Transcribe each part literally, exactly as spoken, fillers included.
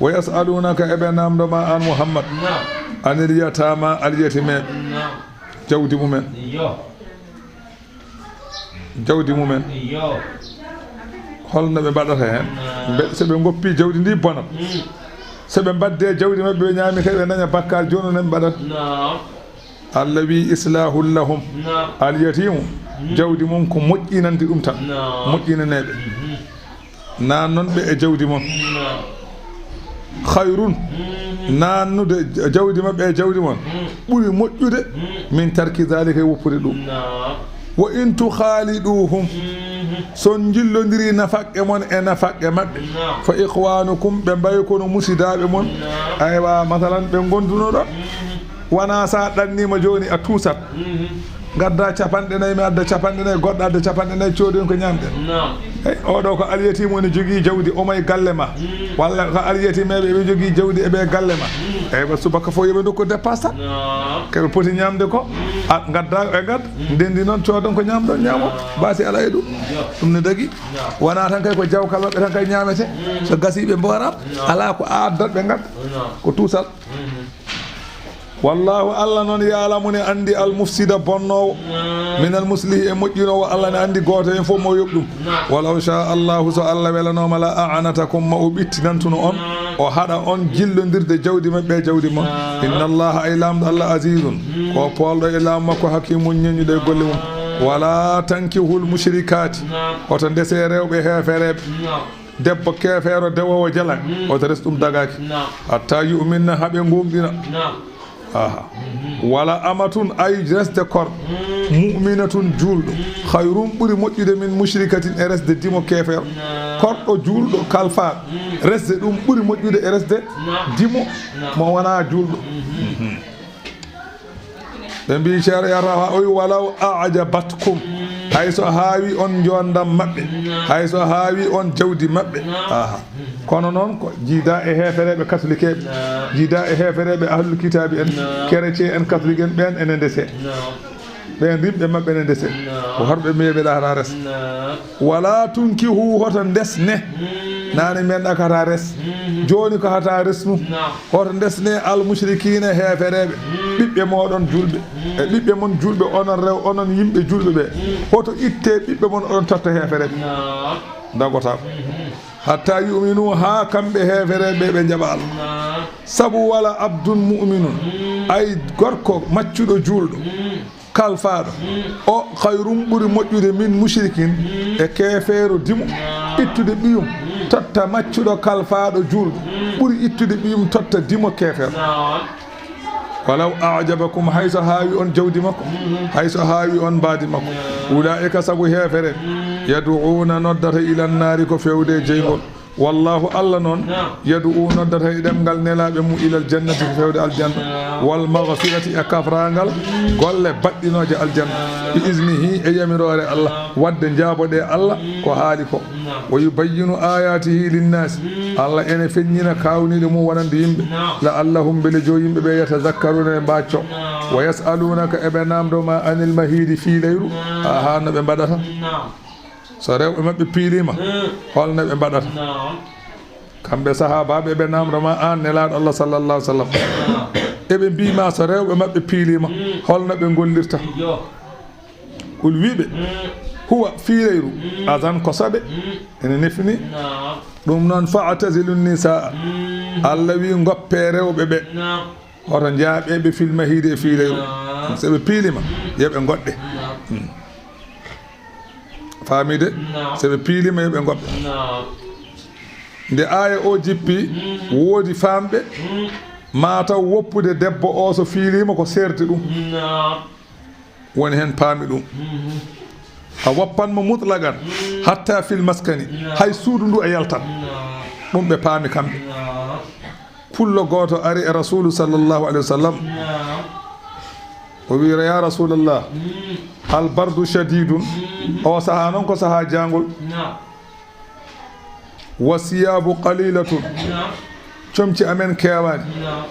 Wa yas'alunaka, eɓe namdo ma an Muhammad, anil yatama, alyatimeɓe, jawdi mumen. Jawdi mumen. Holno ɓe mbaɗata heen? Mbe-, so ɓe ngoppi jawdi ndi bonat. So ɓe mbaddee jawdi maɓɓe, ɓe ñaami kadi, ɓe daña bakkaat, jooni no ɓe mbaɗata? Allah wi, islahul lahum. Al yatimu, jawdi mum ko moƴƴinande ɗum tan. Moƴƴinaneeɓe. Naan noon ɓe e jawdi mon. Khayrun, naannude jawdi maɓɓe e jawdi mon ɓuri moƴƴude min tarki dhalika, e woppude ɗum. Wa in tukhaliduhum, so on njillondiri nafaqqe mon e nafaqqe maɓɓe, fa ikhwanukum, ɓe mbayi kono musidaaɓe mon. Aywa, masalan, ɓe ngonduno ɗo. Wona sa ɗannima jooni a tuusat. Gadda capanɗe nayi, mi adda capanɗe nayi, goɗɗo adda capanɗe nayi, coodoyen ko ñamɗen. Naam. Hey, oɗo ko alyatimu, ene jogii jawdi, omo e galle ma. Walla ko alyatimeɓe, ɓe jogii jawdi, eɓe e galle ma. Eywa, subaka fof yoɓe ndokku dépasse tan. Naam. Keɓe poti ñamde ko. A, gadda, ɓe gadda. Ndendi noon, coodon ko ñamɗon, ñaamon. Baasi ala e ɗum. Ɗum ne dagi. Wona tan kay ko jawkal maɓɓe tan kay ñamete. So gasi ɓe mboora. Ala ko a addat ɓe gadda. Ko tuusal. Wallahu, Allah noon, ya'lamu, ne anndi, al mufsida, bonnoowo, min al muslihi, e moƴƴinoowo. Allah ne anndi gooto heen fof mo yoɓ ɗum. Walaw sha Allahu, so Allah welanooma, la a'anatakum, ma o ɓittinantuno on, o haɗa on jillondirde jawdi maɓɓe e jawdi mon. Inna Allaha, ay Laamɗo Allah, azizun, ko poolɗo e laamu makko, hakimun, ñeñuɗo e golle mum. Wala tankihul mushrikati, hoto ndese rewɓe heefereɓe. Debbo keefeero, dewoowo jala, oto res ɗum dagaaki. Naam. Hatta yu'minna, haa ɓe ngoongɗina. Naam. Aha. Wala amatun, ay resde kor, mu'minatun, juulɗo, khayrun, ɓuri moƴƴude, min mushrikatin, e resde dimo keefeero. Naam. Korɗo juulɗo kalfaaɗo, resde ɗum ɓuri moƴƴude e resde dimo mo wonaa juulɗo. Ɓe mbii, Ceerno Yatawa, o wi, walaw a'jabatkum, hay so haawi on njoondam maɓɓe, hay so haawi on jawdi maɓɓe. Aha. Kono noon ko jiida e heefereɓe katolikeɓe, jiida e heefereɓe ahlul kitaabi en, kerecee en, katolik en, ɓeen ene ndese. Ɓeen rimɓe maɓɓe ene ndese. Ko horɓe mbiyeɓe ɗa hata res. Wala tunkihu, hoto ndesne. Naane men ɗa ko hata res. Jooni ko hata resnu. Hoto ndesne al mushrikina, heefereɓe. Ɓiɓɓe mooɗon julɓe. E ɓiɓɓe mon julɓe, onon rew, onon yimɓe julɓe ɓe. Hoto itte ɓiɓɓe mon, oɗon totta heefereɓe. Dagota. Hatta yu'minu, haa kamɓe heefereɓe ɓe njaɓa Allah. Sabu wala abdun mu'minun. Ay gorko maccuɗo juulɗo. Kalfaaɗo o, khayrun, ɓuri moƴƴude, min mushrikin, e keefeero dimo. Ittude ɓiyum, totta maccuɗo kalfaaɗo juulɗo, ɓuri ittude ɓiyum totta dimo keefeero. Walaw a'jabakum, hay so haawi on jawdi makko, hay so haawi on mbaadi makko. Ulaa'ika, sabu heefere, yad'uuna, noddata, ilan naari, ko feewde e jeyngol. Wallahu, Allah noon, yad'u, noddata e ɗemngal nelaaɓe mum, ilal jannati, ko feewde aljanna, wal maghfirati, e kafraangal golle baɗɗinooje aljanna, bi iznihi, e yamiroore Allah, waɗde njaaboɗe Allah ko haali ko. Wa yubayyinu ayatihi linnaasi, Allah ene feññina kaawniiɗe mum wonande yimɓe, la'allahum, mbele joo yimɓe ɓe, yatazakkaruna, ɓe mbaacco. Wa yas'alunaka, eɓe naamndo ma, anil mahidi, fii leyru, aha, no ɓe mbaɗata. So rewɓe maɓɓe piiliima, holno ɓe mbaɗata? Kamɓe sahaabaaɓe ɓe naamndo ma aan, Nelaaɗo Allah, sallallahu alaihi wasallam. Eɓe mbii ma, so rewɓe maɓɓe piiliima, holno ɓe ngollirta? Kul, wii ɓe, huwa, fii leyru, azan, ko soɓe, ene nefni. Ɗum noon, fa'tazilu nisaa, Allah wii, ngoppe rewɓe ɓe. Hoto njaaɓe ɓe fil mahidi, e fii leyru. So ɓe piiliima, yo ɓe ngoɗɗe. Faamide? Naam. So ɓe piiliima, yo ɓe ngoppe. Naam. Nde aaya o jippi, woodi faamɓe, maa taw woppude debbo o so fiiliima ko seerde ɗum. Naam. Woni heen paami ɗum. A woppan mo mutlaqan, hatta fil maskani, hay suudu ndu a yaltan. Naam. Ɗum ɓe paami kamɓe. Naam. Pullo gooto ari e Rasuulu, sallallahu alaihi wasallam. Naam. O wiira, "Ya Rasulallah, al bardu shadidun." O sahaa noon ko sahaa jaangol. Naam. "Wa siyabu qalilatun." Naam. Comci amen keewaani. Naam.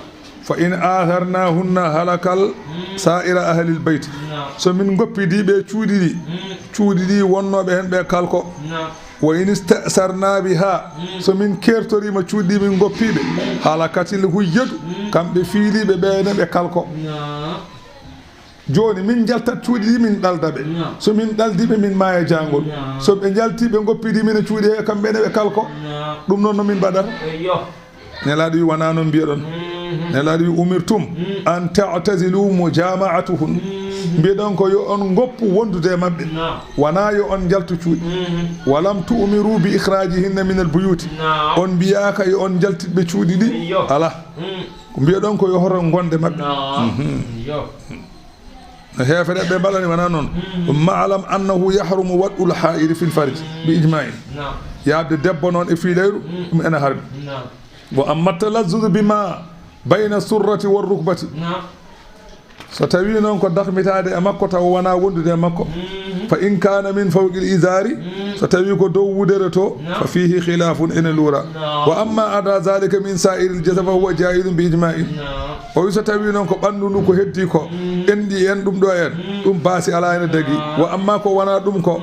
"Fa in atharnahunna halakal sa'ira ahlil bayt." Naam. So min ngoppidii ɓe cuuɗi ɗi, cuuɗi ɗi wonnooɓe heen ɓe kalko. Naam. Wa in ista'sarna biha, so min kertoriima cuuɗi min ngoppiiɓe, halakatil huyyadu, kamɓe fiiliiɓe ɓe ne ɓe kalko. Jooni min njaltat cuuɗi ɗi min ɗalda ɓe. So min ɗaldi ɓe min maaya jaangol. So ɓe njalti ɓe ngoppidi min e cuuɗi he kamɓe ne ɓe kalko. Ɗum noon no min mbaɗata? Nelaaɗo wi wonaa noon mbiyoɗon. Nelaaɗo wi umirtum an ta'tazilu mujama'atuhun. Mbiyoɗon ko yo on ngoppu wondude e maɓɓe. Wonaa yo on njaltu cuuɗi. Walam tu'miru bi ikhrajihinna min al buyuti. On mbiyaaka yo on njaltit ɓe cuuɗi ɗi. Alaa. Ko mbiyoɗon ko yo hoto ngonde maɓɓe. No heefereɓe mbaɗani wonaa noon. Ma'lam annahu yahrumu wad'ul ha'iri fil farji bi ijma'in. Yaabde debbo noon e fiilayru, ɗum ene harmi. Wa amma talazzuzu bima bayna surrati war rukbati. So tawi noon ko dakmitaade e makko taw wonaa wondude e makko. Fa in kana min fawqil izari, so tawi ko dow wudere to, fa fihi khilafun, ene luura. Wa amma ada zalika min sa'iril jasad fa huwa jaizun bi ijma'in. O wi so tawi noon ko ɓanndu ndu ko heddi ko, enɗi en ɗum ɗo en, ɗum baasi alaa ene dagi. Wa amma ko wonaa ɗum ko,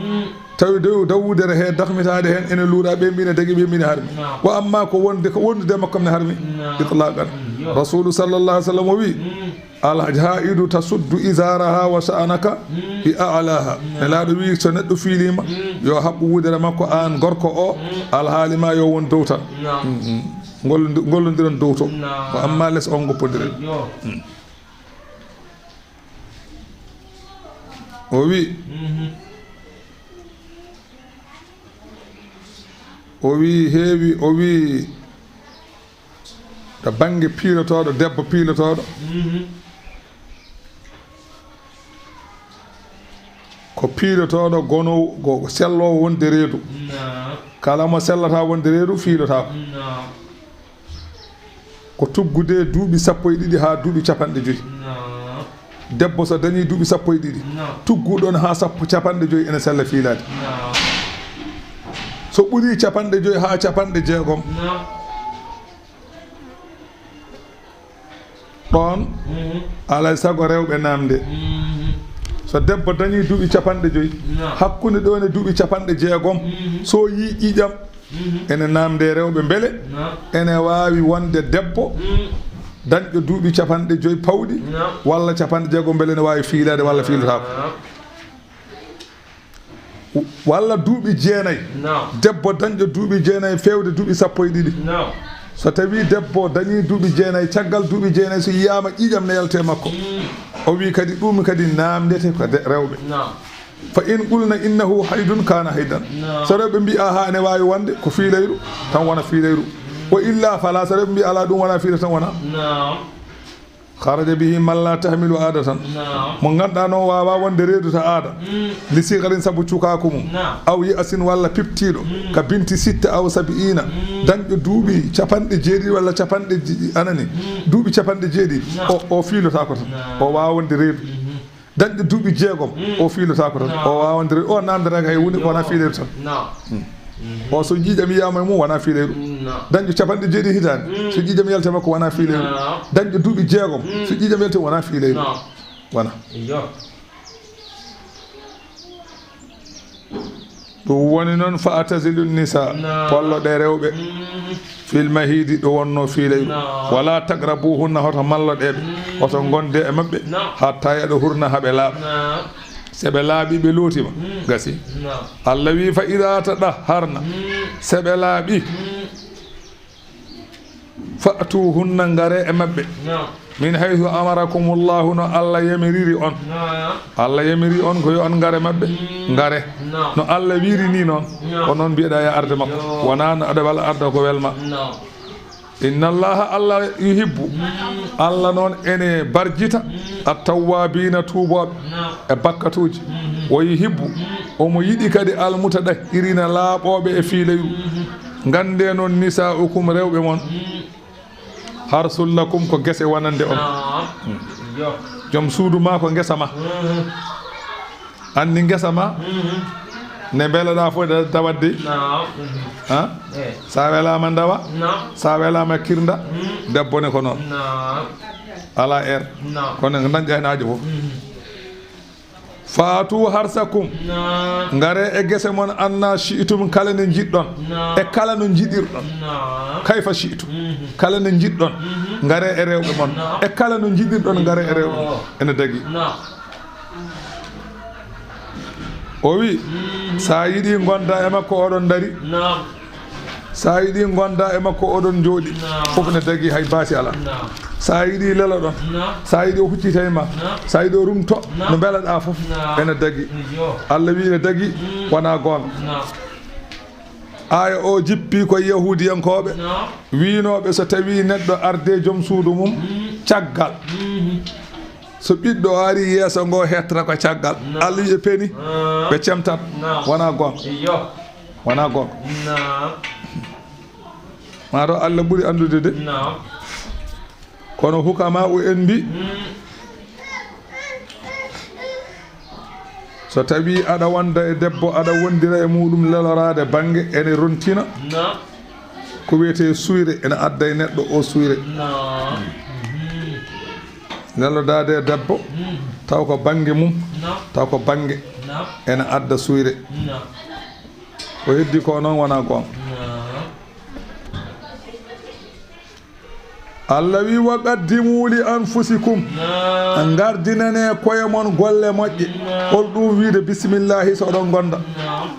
tawi dow, dow wudere he dakmitaade heen ene luura, ɓe mbiyi ne dagi, ɓe mbiyi ne harmi. Wa amma ko wonde, ko wondude makko ne harmi. Itlaqan. Rasulu sallallahu alaihi wa sallam o wi, al haidu tasuddu izaraha wa sha'naka fi a'laha. Nelaaɗo wi so neɗɗo fiiliima, yo haɓɓu wudere makko aan gorko o, alhaali ma yo won dow tan. Ngollondi-, ngollondiron dow to. Wa amma les on ngoppodiren. O wi, o wi heewi, o wi to bannge piilotooɗo, debbo piilotooɗo, ko piilotooɗo gonoowo, ko selloowo wonde reedu. Kala mo sellata wonde reedu, fiilotaako. Ko tuggude duuɓi sappo e ɗiɗi haa duuɓi capanɗe joyi. Debbo so dañii duuɓi sappo e ɗiɗi, tuggu ɗoon haa sappo, capanɗe joyi ene sella fiilaade. So ɓurii capanɗe joyi haa capanɗe jeegom, ɗoon alay sago rewɓe naamde. So debbo dañii duuɓi capanɗe joyi, hakkunde ɗoon e duuɓi capanɗe jeegom, so yii ƴiiƴam, ene naamnde rewɓe mbele ene waawi wonde debbo dañɗo duuɓi capanɗe joyi pawɗi walla capanɗe jeegom mbele ene waawi fiilaade walla fiilotaako. Walla duuɓi jeenayi. Debbo dañɗo duuɓi jeenayi feewde duuɓi sappo e ɗiɗi. So tawi debbo dañii duuɓi jeenayi, caggal duuɓi jeenayi so yiyaama ƴiiƴam ne yalti e makko, o wi kadi ɗum kadi naamndete ko de-, rewɓe. Fa in qulna innahu haydun kana haydan. So rewɓe mbi, aha, ene waawi wonde ko fiilayru, tan wona fiilayru. Wa illa fala, so rewɓe mbi, ala, ɗum wona fiilayru, tan wona. Kharaja bihi man la tahmilu adatan. Mo ngannduɗaa noon waawaa wonde reedu ta aada. Li sigarin, sabu cukaaku mum. Aw ya'sin, walla piptiiɗo. Ka binti sitta aw sabiina. Dañɗo duuɓi capanɗe jeeɗiɗi walla capanɗe je-, anani. Duuɓi capanɗe jeeɗiɗi. O, o fiilotaako tan. O waawaa wonde reedu. Dañɗo duuɓi jeegom, o fiilotaako tan. O waawaa wonde, o naamndoraaka hay huunde, ko wonaa fiilayru tan. O so ƴiiƴam yiyaama e mum, wonaa fiilayru. Dañɗo capanɗe jeeɗiɗi hitaande, so ƴiiƴam yalti e makko, wonaa fiilayru. Dañɗo duuɓi jeegom, so ƴiiƴam yalti, wonaa fiilayru. Wonaa. Ɗum woni noon, fa atazilu nisa, pollo ɗe rewɓe, fil mahidi, ɗo wonno fiilayru. Wala taqrabuhunna, hoto mallo ɗe ɓe, hoto ngonde e maɓɓe, hatta yaɗa hurna, haa ɓe laaɓa. Se ɓe laaɓi, ɓe lootima, gasi. Allah wi, fa ida tadahharna, se ɓe laaɓi, fa'tuhunna, ngare e maɓɓe. Min haythu amarakumullahu, no Allah yamiriri on. Allah yamiri on ko yo on ngare maɓɓe. Ngare. No Allah wiri ni noon. Ko noon mbiyeɗa ya arde makko. Wona no aɗa wala arda ko welma. Inna Allaha, Allah yuhibbu. Allah noon ene barjita at-tawwabina, tuubooɓe e bakkatuuji. Wa yuhibbu, omo yiɗi kadi al-mutatahhirina, laaɓooɓe e fiilayru. Ngannde noon, nisa'ukum, rewɓe mon, harsul lakum, ko gese wonande on. Naam. Yo. Joom suudu ma ko ngesa ma. Mhm. Anndi ngesa ma. Mhm. Nde mbelaɗa fof da-, dawat de. Naam. Mhm. Ha? Eh. Sa welama ndawa. Naam. Sa welama kirda. Mhm. Debbo ne ko noon. Naam. Ala er. Naam. Kono dañƴa hen aajo fof. Mhm. Faatu harsakum. Naam. Ngare e gese mon anna shi'tum kala no njiɗɗon. Naam. E kala no njiɗirɗon. Naam. Kayfa shi'tum. Mhm. Kala no njiɗɗon. Mhm. Ngare e rewɓe mon. Naam. E kala no njiɗirɗon ngare e rewɓe mon. Oh. Ene dagi. Naam. O wi, mhm, sa yiɗi gonda e makko oɗon dari. Naam. Sa yiɗi gonda e makko oɗon jooɗi. Naam. Fof ne dagi hay baasi ala. Naam. Sa yiɗi lelo ɗon. Naam. Sa yiɗi o huccita e ma. Naam. Sa yiɗi o rumto. Naam. No mbelaɗa fof. Naam. Ene dagi. Iyo. Allah wi ne dagi. Mm. Wona goonga. Naam. Aya o jippi ko yahudiyankooɓe. Naam. Wiinooɓe so tawi neɗɗo arde joom suudu mum. Mm. Caggal. Mhm. So ɓiɗɗo ari yeeso ngo hettata ko caggal. Naam. Allah wi ɓe peni. Ah. Ɓe cemtat. Naam. Wona goonga. Iyo. Wona goonga. Naam. Maa to Allah ɓuri anndude de. Naam. Kono hukama o en mbi, mm, so tawi aɗa wonda e debbo, aɗa wondira e muɗum leloraade bannge, ene rontina. Naam. Ko wiyetee suyre, ene adda e neɗɗo o suyre. Naam. Mhm. Lelodaade e debbo, mm, taw ko bannge mum, naam, taw ko bannge, naam, ene adda suyre. Naam. O heddi ko noon wona goonga. Naam. Allah wi, "Wa qaddimu li anfusikum." Naam. Ngardinane koye mon golle moƴƴe. Naam. Hol ɗum wiide bismillahi so oɗon gonda? Naam.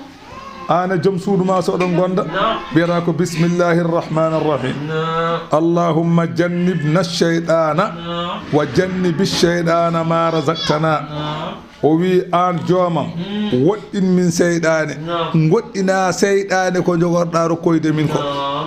Aan e joom suudu ma so oɗon gonda? Naam. Mbiyata ko bismillahi rahmani rahim. Naam. Allahumma jannibna shaytana, naam, wa jannibi shaytana ma razaqtana. Naam. O wi, "Aan joomam, mm, woɗɗin min seyɗaane." Naam. Ngoɗɗina seyɗaane ko jogorɗa rokkoyde min ko. Naam.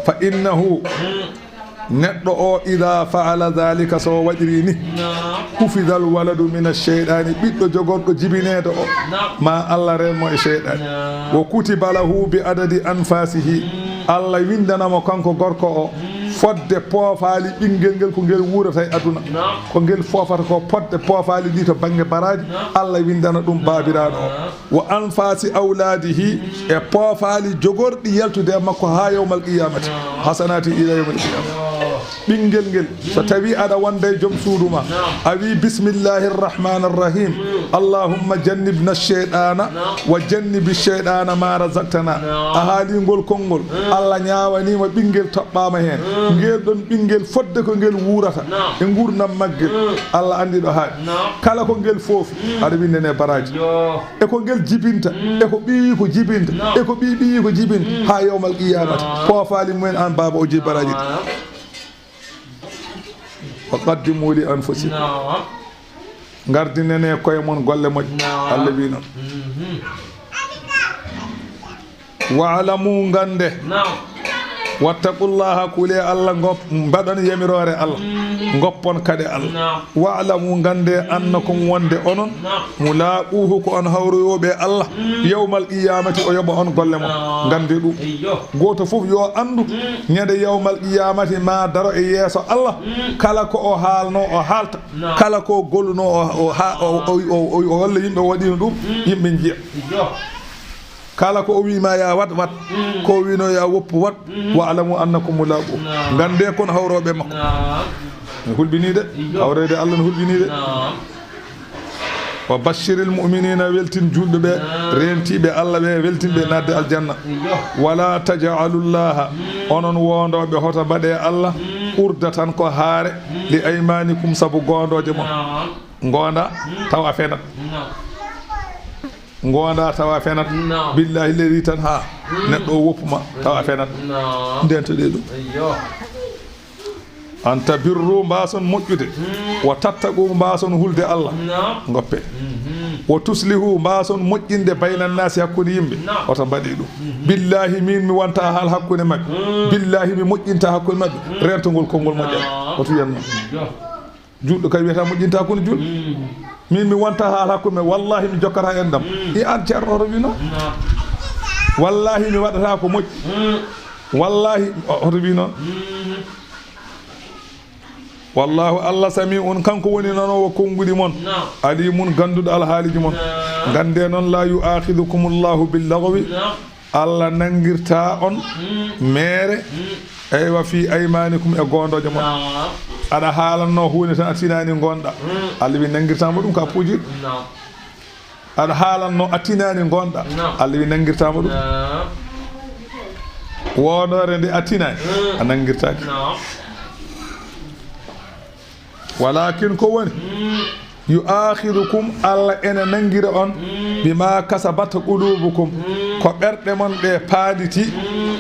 Fa innahu, mm, neɗɗo o, ida faala dhalika, so o waɗiri ni, naam, hufidal waladu min ash-shaytani, ɓiɗɗo jogorɗo jibineede o, naam, ma Allah reen mo e seyɗaane. Naam. Wa kutiba lahu bi adadi anfasihi, mm, Allah windana mo kanko gorko o, mm, fodde poofaali ɓinngel ngel ko ngel wuurata e aduna. Naam. Ko ngel foofata ko podde poofaali ɗi to bannge baraaji, naam, Allah windana ɗum baabiraaɗo o. Naam. Wa anfasi awladihi, e poofaali jogorɗi yaltude e makko haa yawmal qiyamati. Naam. Hasanati ila yawmal qiyama. Naam. Ɓinngel ngel, so tawi aɗa wonda e joom suudu ma, naam, a wi, "Bismillahi rahmani rahim. Mm. Allahumma jannibna shaytana, naam, wa jannibi shaytana ma razaqtana." Naam. A haali ngol konngol. Mm. Allah ñaawaniima ɓinngel toɓɓaama heen. Mm. Ngel ɗon ɓinngel fodde ko ngel wuurata, naam, e nguurndam maggel. Mm. Allah anndi ɗo haaɗi. Naam. Kala ko ngel foofi, mm, aɗa winndane baraaji. Yo. E ko ngel jibinta, mm, e ko ɓiyiiko jibinta, naam, e ko ɓiyi ɓiyiiko jibinta, mm, haa yawmal qiyamati. Naam. Poofaali mumen aan baaba o jeyi baraaji ɗi. Naam. Wa qaddimu li anfusikum. Naam. Ngardinane koye mon golle moƴƴe. Naam. Allah wi noon. Mhm. Wa'lamu, ngannde. Naam. Wattaqullaha, kule Allah, ngop-, mbaɗon yamiroore Allah. Mhm. Ngoppon kaɗe Allah. Naam. Wa'lamu, ngannde, annakum, wonde onon. Naam. Mulaquhu, ko on hawroyooɓe Allah. Mhm. Yawmal qiyamati, o yoɓa on golle mon. Naam. Ngannde ɗum. Eyyo. Gooto fof yo anndu, mhm, ñande yawmal qiyamati ma daro e yeeso Allah. Mhm. Kala ko o haalno, o haalta. Naam. Kala ko golluno, o, o, ha-, o, o, o, o, o holla yimɓe o waɗino ɗum, mhm, yimɓe njiya. Eyyo. Kala ko o wi ma ya wat, wat. Mm. Ko o wino ya woppu, wat. Mm. Wa alamu annakum mulaqu. Naam. Ngannde kon hawroɓe makko. Naam. Ne hulɓini de. Iyo. Hawreede Allah ne hulɓini de. Naam. Wa bashiril mu'minina, weltin julɓe ɓe, naam, reentiɓe Allah ɓe, weltin ɓe, naam, naatde aljanna. Iyo. Wala taj'alullaha, mm, onon wondoɓe, hoto mbaɗe Allah, mm, urdatan ko haare, mm, li aymanikum, sabu gondoje mon. Naam. Gonda, mm, taw a fenat. Naam. Gonda tawa fenat. Naam. Billahi leydi tan ha, mm, neɗɗo o woppuma tawa fenat. Naam. Ndentoɗe ɗum. Eyyo. An tabirru, mbason moƴƴude. Mm. Wa tattaqu, mbason hulde Allah. Naam. Ngoppe. Mhm. Wa tuslihu, mbason moƴƴinde bayna nasi, hakkunde yimɓe. Naam. Wota mbaɗe ɗum. Mhm. Billahi min mi wonta haal hakkunde maɓɓe. Mm. Billahi mi moƴƴinta hakkunde maɓɓe. Mm. Rentogol konngol moƴƴal. Naam. Wota wiyan noon. Eyyo. Julɗo kay wiyata moƴƴinta hakkunde julɓe. Mm. Min mi wonta haal hakkunde, wallahi mi jokkata en dam. Mm. I an ceerno hoto wi noon. Naam. Wallahi mi waɗata ko moƴƴi. Mm. Wallahi o-, hoto wi noon. Mm. Wallahu Allah sami'un, kanko woni nanoowo konnguɗi mon. Naam. Alimun, gannduɗo alhaaliji mon. Naam. Ngannde noon, la yu'akhidukumullahu billaghwi. Naam. Allah nanngirta on, mm, meere, mm, eywa, fi aymanikum, e gondoje mon. Naam. Aɗa haalanno huunde tan a tinaani ngonɗa. Mm. Allah wi nanngirtaama ɗum ka puujir. Naam. Aɗa haalanno a tinaani ngonɗa. Naam. Allah wi nanngirtaama ɗum. Naam. Woondoore nde a tinaani, mm, a nanngirtaake. Naam. Walakin ko woni, mm, yu'akhidukum, Allah ene nanngira on, mm, bima kasabat qulubukum, mm, ko ɓerɗe mon ɗe paaditi, mm,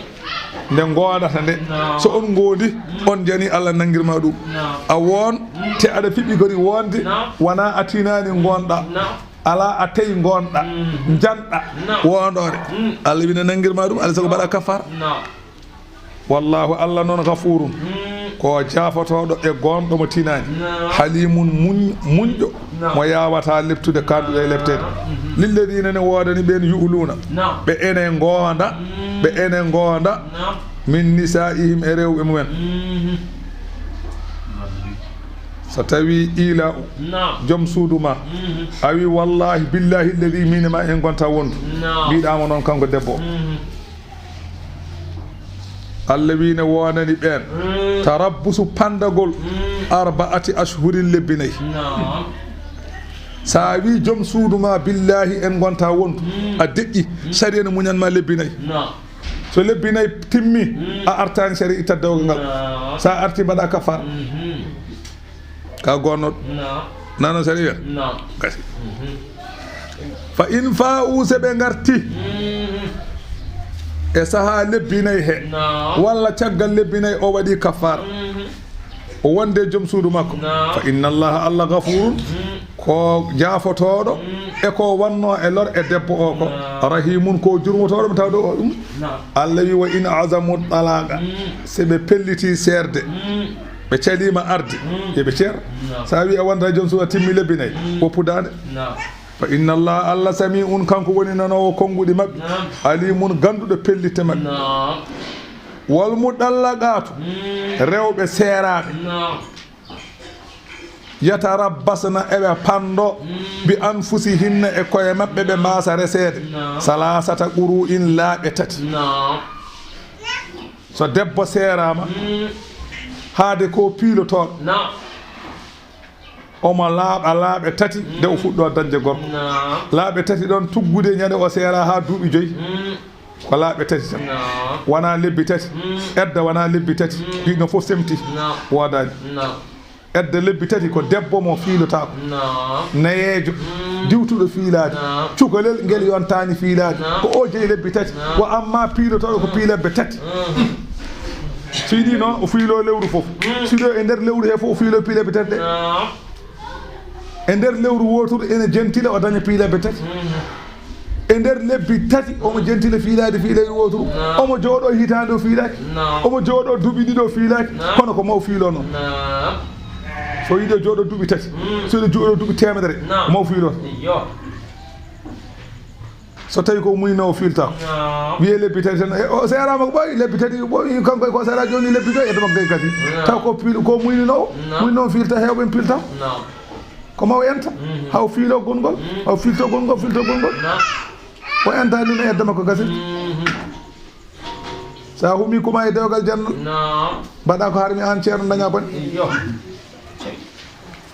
nde ngoodata nde. Naam. So on ngoodi, mm, on jani, Allah nanngirma ɗum. Naam. A woon, mm, te aɗa fiɓi gori woonde, naam, wona a tinaani ngonɗa. Naam. Ala a tawi ngonɗa, mm, njanɗa, naam, woondoore. Mm. Allah wi ene nanngirma ɗum, alaa sago mbaɗa kafaara. Naam. Wallahu, Allah noon, ghafuurun, mm, ko jaafotooɗo e goonɗo mo tinaani. Naam. Haliimun, muñ-, muñɗo, naam, mo yaawataa leptude, kaanduɗo e lepteede. Mhm. Lilladiina, ne woodani ɓeen, yu'luuna, naam, ɓe ene ngoonda, mm, ɓe ene ngoonda, naam, min nisaa'ihim, e rewɓe mumen. Mhm. So tawi iilaa, naam, joom suudu ma, mhm, a wi, "Wallahi, billahi, alladhi, min e ma en ngonta wondu." Naam. Mbiɗa mo noon, kanko debbo. Mhm. Allah wi ene woodani ɓeen, mm, tarabbusu, panndagol, mm, arba'ati ashhurin, lebbi nayi. Naam. Sa wi joom suudu ma, "Billahi, en ngonta wondu," mm, a deƴƴi, mm, sariya ne muñan ma lebbi nayi. Naam. So lebbi nayi timmi, mm, a artaani sariya ittat dewgal ngal. Naam. Sa arti, mbaɗa kafaara. Mhm. Ka goonɗo. Naam. Nana sariya? Naam. Gasi. Mhm. Fa in faa'u, se ɓe ngarti, mhm, e saha lebbi nayi he, naam, walla caggal lebbi nayi, o waɗi kafaara. Mhm. O wondi e joom suudu makko. Naam. Fa inna Allaha, Allah, ghafuurun, mhm, ko jaafotooɗo, mhm, e ko wonno e lor e debbo o ko. Naam. Rahiimun, ko jurmotooɗo mo tawde o ɗum. Naam. Allah wi, "Wa in azamu talaqa." Mhm. Se ɓe pelliti seerde. Mhm. Ɓe caliima arde, mm, yo ɓe ceer. Naam. Sa wi a wonta joom suudu, a timmi lebbi nayi, mm, woppu daande. Naam. Fa inna Allah, Allah, sami'un, kanko woni nanoowo konnguɗi maɓɓe. Naam. Alimun, gannduɗo pellitte maɓɓe. Naam. Wal mutallaqaatu, mm, rewɓe seeraaɓe. Naam. Yatarabbasna, eɓe panndo, mm, bi anfusihinna, e koye maɓɓe, ɓe mbaasa reseede. Naam. Salaasata quru'in, laaɓe tati. Naam. So debbo seeraama, mm, haade ko piilotooɗo, naam, omo laaɓa laaɓe tati, mm, nde o fuɗɗo dañde gorko. Naam. Laaɓe tati ɗon tuggude ñande o seera haa duuɓi joyi. Mm. Ko laaɓe tati tan. Naam. Wonaa lebbi tati. Mm. Edda wonaa lebbi tati. Mm. Ɗiɗon fof semti. Naam. Woodaani. Naam. Edda lebbi tati ko debbo mo fiilotaako. Naam. Nayeejo. Mm. Diwtuɗo fiilaade. Naam. Cukalel ngel yontaani fiilaade. Naam. Ko o jeyi lebbi tati. Naam. Wa amma piilotooɗo ko, mm, piilebbe tati. Mm. So yiɗi noon, o fiilo lewru fof. Mm. So yiɗi e nder lewru he fof, o fiilo piilebbe tati ɗe. Naam. E nder lewru wooturu, ene jentila o daña piilebbe tati. Mm. E nder lebbi tati, omo jentila fiilaade fiilayru wooturu. Naam. Omo jooɗo hitaande o fiilaaki. Naam. Omo jooɗo duuɓi ɗiɗi o fiilaaki. Naam. Kono ko maw fiilo noon. Naam. So yiɗi o jooɗo duuɓi tati, mm, so yiɗi o jooɗo duuɓi teemedere, naam, maw fiilo. Iyo. So tawi ko muynoowo fiilta. Naam. Wiye lebbi tati tan, e, o seeraama ko ɓooyi, lebbi tati ko ɓooyi, kanko ko seera jooni lebbi joyi, edda makko gay gasi. Naam. Taw ko piil-, ko muynoowo, naam, muynoowo fiilta, heewɓe en piilta. Naam. Ko maw enta, mhm, haw fiilo gongol, mhm, haw fiilto gongol, fiilto gongol. Naam. O entaani no edda makko gasi. Mhm. Sa humi kuma e dewgal jannal. Naam. Mbaɗa ko harmi aan ceerno daña bone. Iyo.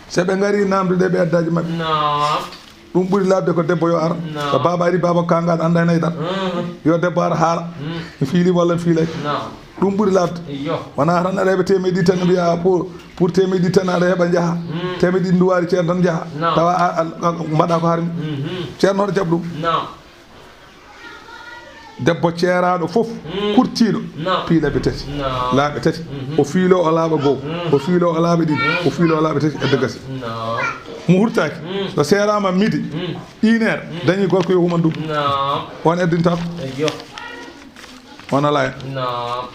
Se ɓe ngari namdude ɓe addaaji maɓɓe. Naam. Ɗum ɓuri labde ko debbo yo ar. Naam. So baaba ari, baaba ko kangal anda e nayi ɗan. Mhm. Yo debbo ar haala. Mhm. Mi fiili walla mi fiilay. Naam. Ɗum ɓuri labde. Iyo. Wona tan aɗa heɓa temeɗɗe ɗiɗi tan mbiya pour, pour temeɗɗe ɗiɗi tan aɗa heɓa njaha. Mhm. Temeɗɗe ɗiɗi nduwari ceerno tan njaha. Naam. Tawa a, a, a, mbaɗa ko harmi. Mhm. Ceerno hoto jaɓ ɗum. Naam. Debbo ceeraaɗo fof, mm, kurtiiɗo, naam, piilaɓe tati. Naam. Laaɓe tati. Mhm. O fiilo o laaɓa goo. Mm. O fiilo o laaɓa ɗiɗi. Mm. O fiilo o laaɓa tati, edda gasi. Naam. Mo hurtaaki. Mm. So seeraama midi, mm, une heure, mm, dañi gorko yo human ɗum. Naam. On eddintaako. Eyyo. On alaa hen. Naam.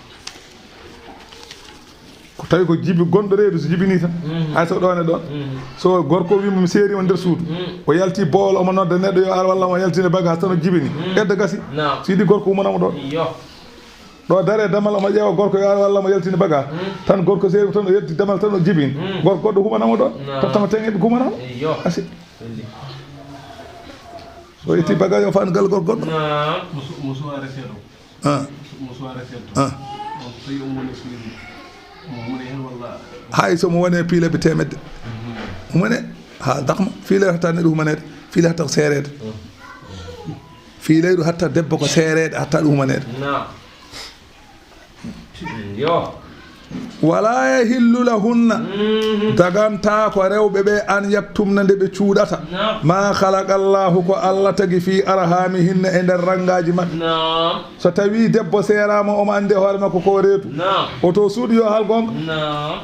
Ko tawi ko jibi gonɗo reedu, so jibini tan. Mhm. Hay so ɗon e ɗon. Mhm. So gorko wiima mi seeri on nder suudu. Mhm. O yalti boowal, omo nodda neɗɗo yo ar walla mo yaltine bagage tan o jibini. Mhm. Edda gasi. Naam. So yiɗi gorko humanamo ɗon. Iyo. Ɗo dare damal omo ƴeewa gorko yo ar walla mo yaltine bagage. Mhm. Tan gorko seeri tan o yalti damal tan o jibini. Mhm. Gorko goɗɗo humanamo ɗon. Naam. Tottama ten eɓe humanamo. Iyo. Asi. Welli. So itti bagage o fan gal gorko goɗɗo. Naam. Musu-, musuwaare seeɗa. Ah. Musuwaare seeɗa. Ah. On so tawi on woni e suudu. Hay so mo wonee piileɓe teemedde, mo wonee haa dakma, fiilayru hatta neɗɗo humaneede, fiilayru hatta ko seereede, fiilayru hatta debbo ko seereede, hatta ɗum humaneede. Naam. Yo. Wala yahillu lahunna, dagantaa ko rewɓe ɓe, an yaktumna, nde ɓe cuuɗata, naam, ma khalaqa Allahu, ko Allah tagi, fi arhamihinna, e nder ranngaaji maɓɓe. Naam. So tawii debbo seeraama, omo anndi e hoore makko ko reedu. Naam. Oto suudu yo haal goonga. Naam.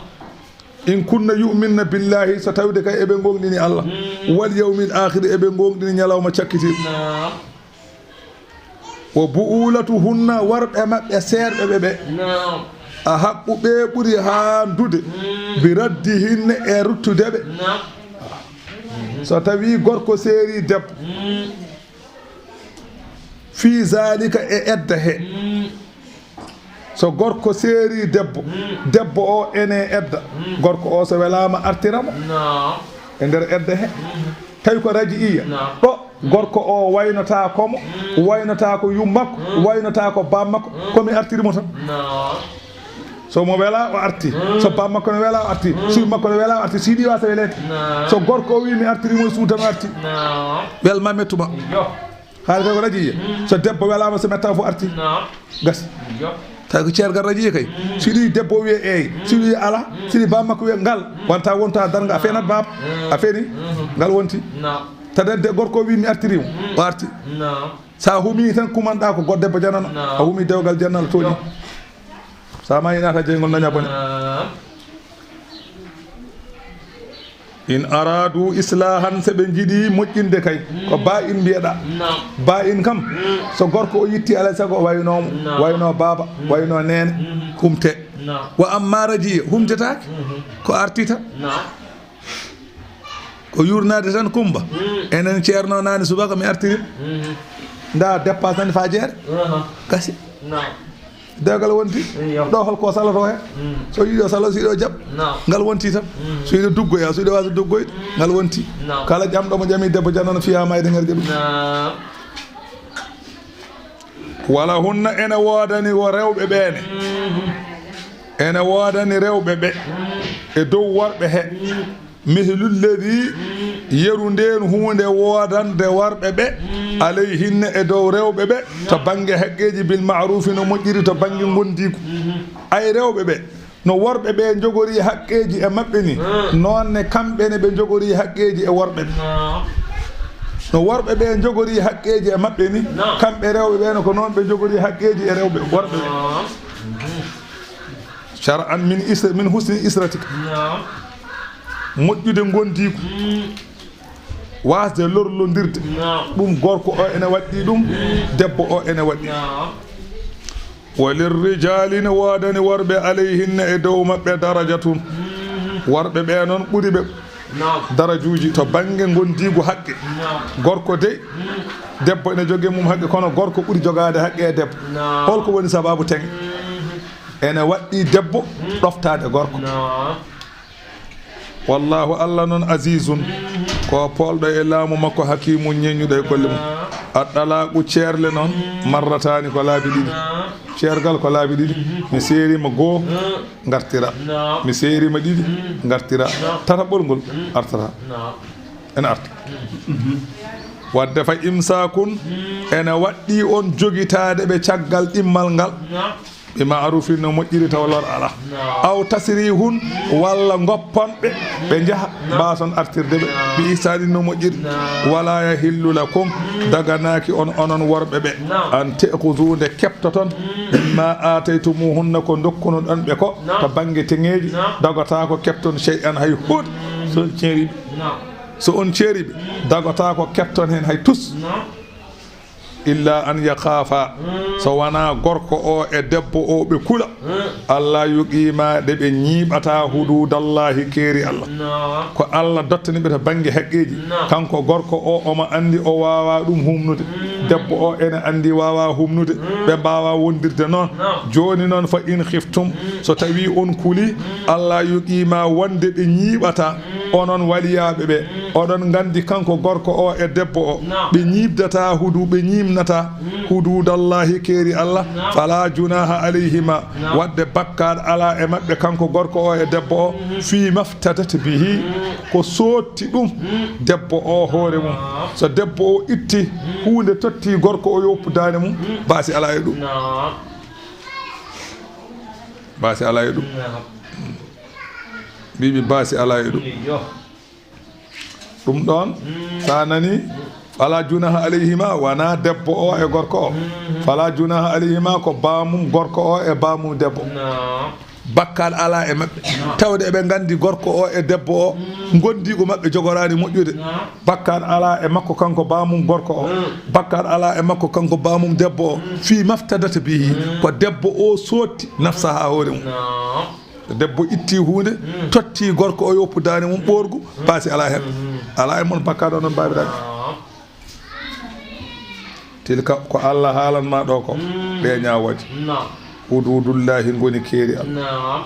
In kunna yu'minna billahi, so tawde kay eɓe goongɗini Allah. Mm. Wal yawmil akhir, eɓe goongɗini ñalawma cakkitiiɗo. Naam. Wa bu'ulatuhunna, worɓe maɓɓe seerɓe ɓe ɓe. Naam. A haqqu ɓe ɓuri haandude. Mm. Bi raddihinna, e ruttude ɓe. Naam. So tawii gorko seerii debbo. Mm. Fi zalika, e edda he. Mm. So gorko seerii debbo, mm, debbo o ene edda. Mm. Gorko o so welaama artira mo. Naam. E nder edda he. Mm. Tawi ko raji'iya. Naam. Ɗo gorko o waynotaa ko mo, mm, waynotaa ko yummakko, mm, waynotaa ko bammakko, mm, ko mi artiri mo tan. Naam. So mo wela o arti. Mm. So bammakko no wela o arti. Mm. Suudu makko no wela o arti. So yiɗi wasa weleede. Naam. So gorko o wi mi artiri mo, suudu tan o arti. Naam. Wel ma mettu ma. Yo. Haali kay ko rajiya. Mm. So debbo welaama, so metta fof arti. Naam. Gasi. Yo. Tawi ko ceergal rajiya kay. Mm. So yiɗi debbo o wiya eey. Mm. So yiɗi ala. Mm. So yiɗi bammakko wiya ngal. Mm. Wonta wonta darnga a feenat baaba. Mm. A feeni? Mm. Ngal wonti. Naam. Tawi de gorko o wi mi artiri mo. Mm. O arti. Naam. Sa humi tan kumanɗa ko goɗɗo debbo janano. Naam. A humi dewgal janano tooñi. Yo. Sa ma ina ta jeyngol daña bone. Naam. In aradu islahan, so ɓe njiɗi moƴƴinde kay, ko ba in mbiyeɗa. Naam. Ba in kam, mm, so gorko o yitti alay sago o wayno mo, naam, wayno baaba, mm, wayno neene, mm, humte. Naam. Wa amma rajiya, humtetaake, mhm, ko arti tan. Naam. Ko yurnaade tan, Kumba. Mm. Enen ceerno naani subaka mi artiri. Mhm. Nda dépasse tan fa jeere. Aha. Gasi. Naam. Dewgal wonti. Iyo. Ɗo holko saloto he? Mm. So yiɗo salo, so yiɗo jaɓ. Naam. Ngal wonti tan. Mm. So yiɗo duggoya, so yiɗo wasa duggoyde, mm, ngal wonti. Naam. Kala ƴamɗo mo ƴami debbo janano fiya mayde ngar jaɓi. Naam. Wala hunna, ene woodani wo rewɓe ɓeene. Mhm. Ene woodani rewɓe ɓe. Mm. E dow worɓe he. Mm. Mithlu lladhi, yeru ndeen huunde woodande worɓe ɓe, alayhinna, e dow rewɓe ɓe, to bannge haqqeeji, bil ma'rufi, no moƴƴiri to bannge ngondiigu. Ay rewɓe ɓe, no worɓe ɓe njogori haqqeeji e maɓɓe ni, noon ne kamɓe ne ɓe njogori haqqeeji e worɓe ɓe. No worɓe ɓe njogori haqqeeji e maɓɓe ni, kamɓe rewɓe ɓe ne ko noon ɓe njogori haqqeeji e rewɓe, worɓe ɓe. Shar'an min isra-, min husni isratika. Naam. Moƴƴude ngondiigu. Mm. Waasde lorlondirde. Naam. Ɗum gorko o ene waɗɗi ɗum, mm, debbo o ene waɗɗi. Naam. Wa lirrijaali, ne woodani worɓe, alayhinna, e dow maɓɓe, darajatun. Mm. Worɓe ɓe noon ɓuri ɓe. Naam. Darajuuji to bannge ngondiigu haqqe. Naam. Gorko dey, mm, debbo ene jogii mum haqqe, kono gorko ɓuri jogaade haqqe e debbo. Naam. Holko woni sababu teng? Mm. Ene waɗɗi debbo, mm, ɗoftaade gorko. Naam. Wallahu, Allah noon, azizun, mm, ko poolɗo e laamu makko, hakimun, ñeññuɗo e golle mum. Naam. Aɗɗalaaku, ceerle noon, mm, marrataani, ko laabi ɗiɗi. Naam. Ceergal ko laabi ɗiɗi. Mm. Mi seeriima goo, mm, ngartira. Naam. Mi seeriima ɗiɗi, mm, ngartira. Naam. Tataɓol ngol, mm, artata. Naam. Ene arta. Mm. Wadde fa imsaakun, mm, ene waɗɗi on jogitaade ɓe caggal ɗimmal ngal. Naam. Bi ma'rufin, no moƴƴiri, taw lor alaa. Naam. Aw tasrihun, walla ngoppon ɓe, ɓe njaha, naam, mbaason artirde ɓe. Naam. Bi ihsanin, no moƴƴiri. Naam. Wala yahillu lakum, mm, daganaaki on, onon worɓe ɓe. Naam. An ta'khudhu, nde keɓtoton, mm, mimma ataytumuhunna, ko ndokkunoɗon ɓe ko, naam, to bannge teŋeeji, naam, dagotaako keɓton shay'an, hay huunde. Mm. So on ceeriiɓe. Naam. So on ceeriiɓe, dagotaako keɓton heen hay tus. Naam. Illa an yakhafa, mm, so wonaa gorko o e debbo o ɓe kula, mm, alla yuqima, ɗe ɓe ñiiɓata hududallahi, keeri Allah. Naam. Ko Allah dottani ɓe to bannge haqqeeji. Naam. Kanko gorko o, omo anndi o waawaa ɗum humnude. Mm. Debbo o ene anndi waawaa humnude, ɓe mbaawaa wondirde noon. Jooni noon, fa in khiftum, so tawii on kulii, allaa yuqiimaa, wonde ɓe ñiiɓataa, onon waliyaaɓe ɓe, oɗon nganndi kanko gorko o e debbo o, ɓe ñiiɓdataa hudu-, ɓe ñiiɓnataa huduudallaahi, keeri Allah, falaa junaaha alayhimaa, waɗde bakkaat alaa e maɓɓe, kanko gorko o e debbo o, fii maftadat bihi, ko sootti ɗum debbo o hoore mum. So debbo o itti huunde, totti gorko o, yo woppu daande mum, baasi alaa e ɗum. Baasi alaa e ɗum. Mbiimi baasi alaa e ɗum. Ɗum ɗoon, so a nani, falaa junaaha alayhimaa, wonaa debbo o e gorko o. Falaa junaaha alayhimaa, ko baamum gorko o e baamum debbo. Bakkaat alaa e maɓɓe. Tawde eɓe nganndi gorko o e debbo o, ngondiigu maɓɓe jogoraani moƴƴude. Bakkaat alaa e makko, kanko baamum gorko o. Bakkaat alaa e makko, kanko baamum debbo o. Fii maftadat bihi, ko debbo o sootti nafsaha hoore mum. Debbo itti huunde, totti gorko o, yo woppu daande mum, ɓoorgu, baasi alaa heen. Alaa e mon bakkaat onon baabiraaɓe. Tilka, ko Allah haalan ma ɗo ko, ɗe ñaawooje. Huduudullaahi ngoni keeri Allah.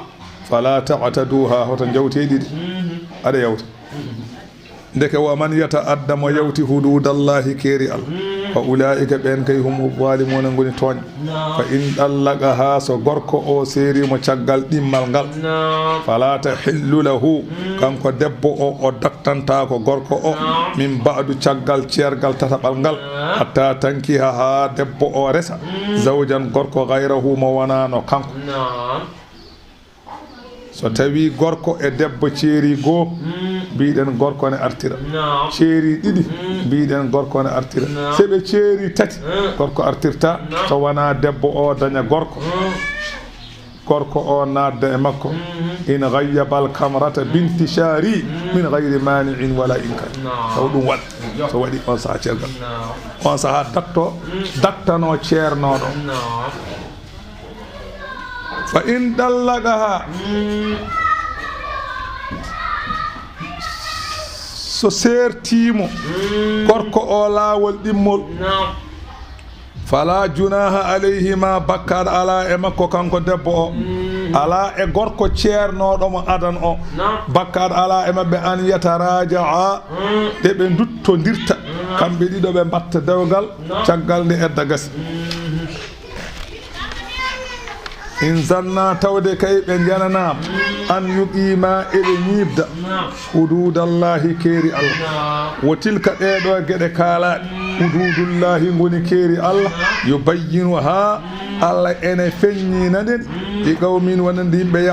Fala ta'taduha, hoto njawte ɗiɗi. Aɗa yawta. Ndeke, wa man yata'adda, mo yawti huduudallahi, keeri Allah, fa ulaa'ika, ɓeen kay, humu zaalimuuna, ngoni tooñɓe. Fa in ɗallaqaha, so gorko o seeri mo caggal ɗimmal ngal, fala tahillu lahu, kanko debbo o, o daktantaako gorko o, min ba'du, caggal ceergal tataɓal ngal, hatta tankiha, haa debbo o resa, zawjan, gorko, gayrahu, mo wonano kanko. So tawi gorko e debbo ceeri goo, mbiɗen gorko ne artira. Ceeri ɗiɗi, mbiɗen gorko ne artira. Se ɓe ceeri tati, gorko artirta, so wonaa debbo o daña gorko. Gorko o naatda e makko. In ghayyabal kamrata bintishari min ghayri mani'in wala inkar. Taw ɗum waɗ. So waɗi on saha ceergal. On saha dakto, daktano ceernooɗo. Fa in ɗallaqaha, so seertiimo gorko o laawol ɗimmol, fala junaha alayhima, bakkaat alaa e makko kanko debbo o, alaa e gorko ceernooɗo mo adan o, bakkaat alaa e maɓɓe, an yataraja'a, de ɓe nduttondirta, kamɓe ɗiɗo ɓe mbatta dewgal, caggal nde edda gasi. In zanna, tawde kay ɓe njananaama, an yuqima, eɓe ñiiɓda, hududallahi, keeri Allah. Wo tilka, ɗee ɗoo geɗe kaalaaɗe, hududullahi, ngoni keeri Allah, yubayyinuha, Allah ene feññina ɗen, li qawmin, wonande yimɓe,